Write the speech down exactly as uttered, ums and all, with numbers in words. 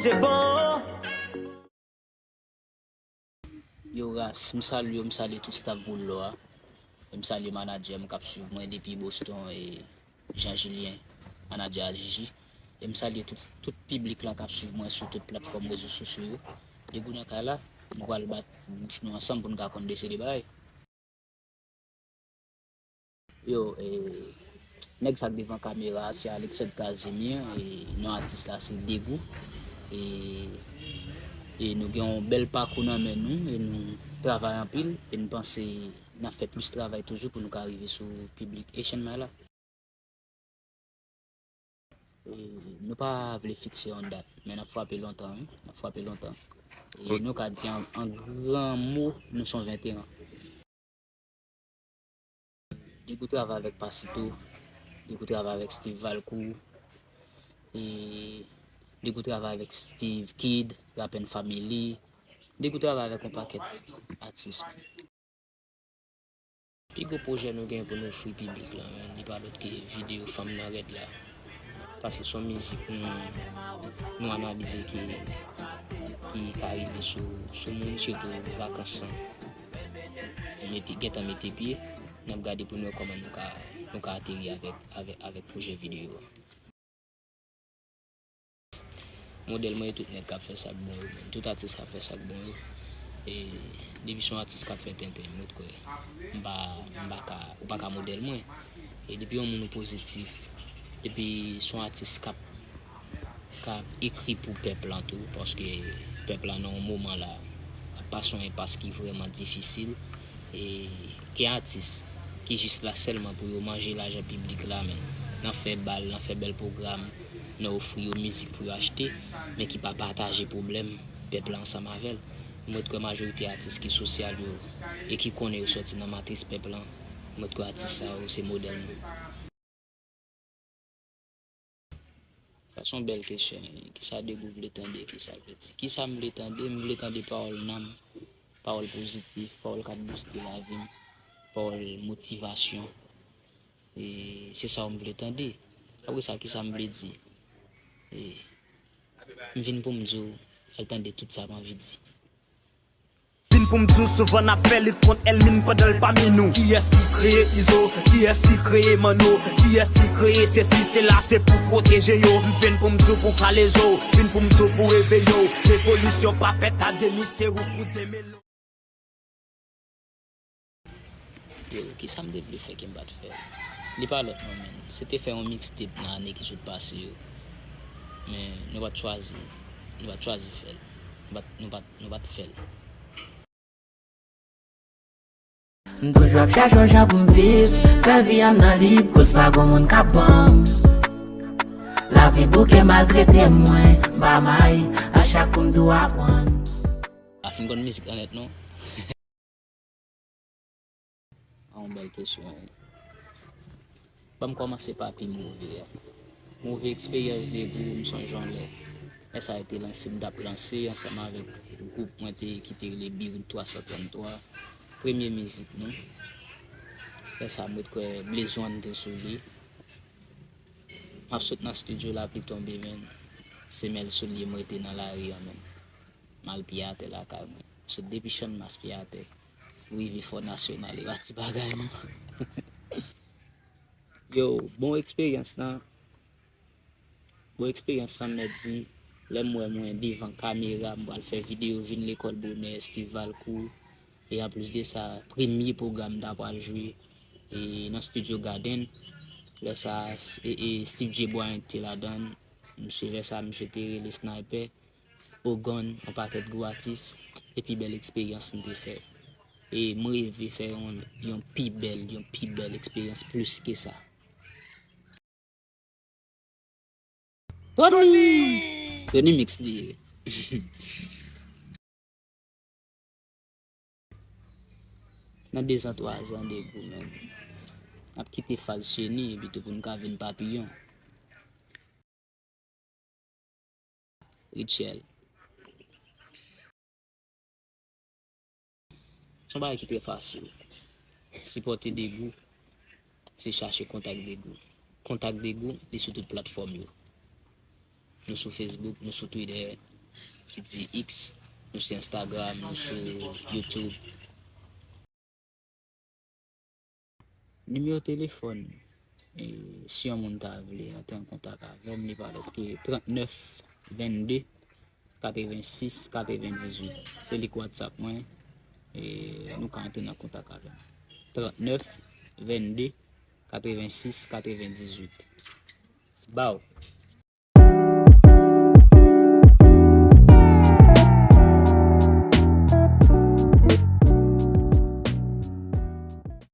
Se bon. Yo ras, m salye w, m salye tout staff Boul Lò a. E m salye manadjè m k ap swiv mwen depi Boston, e Jean Julien, manadjè a Jiji. E m salye tout, tout piblik lan k ap swiv mwen sou tout platfòm rezo sosyo yo. Degou nan kay la, nou pral bat bouch nou ansanm pou n ka konn de se de bagay. Yo, e, nèg sa k devan kamera a se Alexandre Casimir, e non atis la se Degou. E, e nou gen yon bèl pakou nan men nou, e nou travay anpil, e n panse n ap fè plis travay toujou pou nou ka rive sou piblik Asian Mala. E, nou pa vle fikse yon dat, men n ap frape lontan, wi. N ap frape lontan. E nou ka di an, an gran mo, nou se yon veteran. Degou travay avèk Pasito, Degou travay avèk Steve Valcourt, e Degou travay avèk Steve Kid, Rap and Family, Degou travay avèk yon pakèt atis. Pi gwo pwojè nou gen pou nou ofri piblik la, men, li pa lòt ke videyo Fanm nan Rèd la. Paske se yon mizik nou, nou analize ki, ki ka rive sou, sou moun, sitou vakans lan. Nou mete, gentan mete pye, n ap gade pou nou wè kòman nou ka, nou ka ateri avèk, avèk, avèk pwojè videyo a. Modèl mwen e tout nèg k ap fè sa k bon yo, menn. Tout atis k ap fè sa k bon yo. E depi se yon atis k ap fè tenten, m ret kwè m pa, m pa ka, ou pa ka modèl mwen. E depi yon moun ou pozitif, depi se yon atis k ap, k ap ekri pou pèp lan tou, paske pèp lan nan yon moman la, ap pase yon enpas ki vrèman difisil. E gen atis ki jis la sèlman pou yo manje lajan piblik la, menn. Nan fè bal, nan fè bèl pwogram, nan ofri yo mizik pou yo achte, men ki pa pataje pwoblèm pèp la ansanm avè l. Mwen kwè majorite atis ki sosyal yo e ki konnen yo sòti nan matris pèp lan, mwen kwè atis sa yo se modèl nou. Sa se yon bèl kesyon. Kisa Degou vle tande? Kisa l vle di? Kisa m vle tande? M vle tande pawòl nanm, pawòl pozitif, pawòl k ap bouste lavi m, pawòl motivasyon. E se sa yo m vle tande. Apre sa, kisa m vle di? E m vin pou m di w, al tande tout sa m anvi di. Vin pou m di w souvan n ap fè lit kont ènmi n pandan l pami nou. Kiyès ki kreye Izo? Kiyès ki kreye Manno? Kiyès ki kreye sesi sela? Se pou pwoteje yo. M vin pou m di w pou kale je w. Vin pou m di w pou reveye w. Revolisyon pa fèt a demi, se ou pou demele w. Yo, kisa m te vle fè ke m pa t fè? Li pa lòt non, menn. Se te fè yon mixtape nan ane ki sot pase yo. Men nou pa t chwazi, nou pa t chwazi fè l. Nou pa t, nou pa t, nou pa t fè l. M toujou ap chache yon jan pou m viv, fè vi a m nan lib, koz pa gon moun k ap ban m. Lavi bouke maltrete mwen, m pa may, a chak kou m tou aprann. A fin konn mizik lan nèt non. A yon bèl kesyon wi. Ban m kòmanse pa pi move a. Move eksperyans Degou, m sonje yon lè. Lè sa a te lanse, m t ap lanse ansanm avèk gwoup mwen te, ki te rele Biroud twa san trann twa. Premye mizik nou. Lè sa a m ret kwè Blaze One te sou li. M ap sot nan estidyo lapli tonbe, menn. Semèl soulye m rete nan lari a, menn. M al pye atè lakay mwen. Sot depi Channmas pye atè. Rive Fò Nasyonal, e pa ti bagay non. Yo, bon eksperyans lan. Bon eksperyans lan, m mèt di, lè m wè mwen devan kamera, m pral fè videyo, vin lekòl bonè, Steve Valcourt. E anplis de sa, premye pwogram m ta pral jwe, e nan Studio Garden. Lè sa, e, e Steve J Bryant te ladan l. Misye, lè sa, misye te rele Sniper. Ogon, yon pakèt gwo atis, e pi bèl eksperyans m te fè. E m reve fè yon, yon pi bèl, yon pi bèl eksperyans plis ke sa. Tony! Tony Mix li ye. Nan dezan, twazan, Degou, menn. N ap kite faz cheni, epitou pou n ka vin papiyon. Rachel. Se yon bagay ki trè fasil. Sipòte Degou, se chache kontak Degou. Kontak Degou, li sou tout platfòm yo. Nou sou Facebook, nou sou Twitter, ki di X, nou sou Instagram, nou sou YouTube. Nimewo telefòn, e, si yon moun ta vle antre an kontak avè m, li pa lòt ke trannèf vennde katrevensis katrevendizuit. Se li k WhatsApp mwen, e, nou ka antre nan kontak avè m. Trannèf vennde katrevensis katrevendizuit. Baw.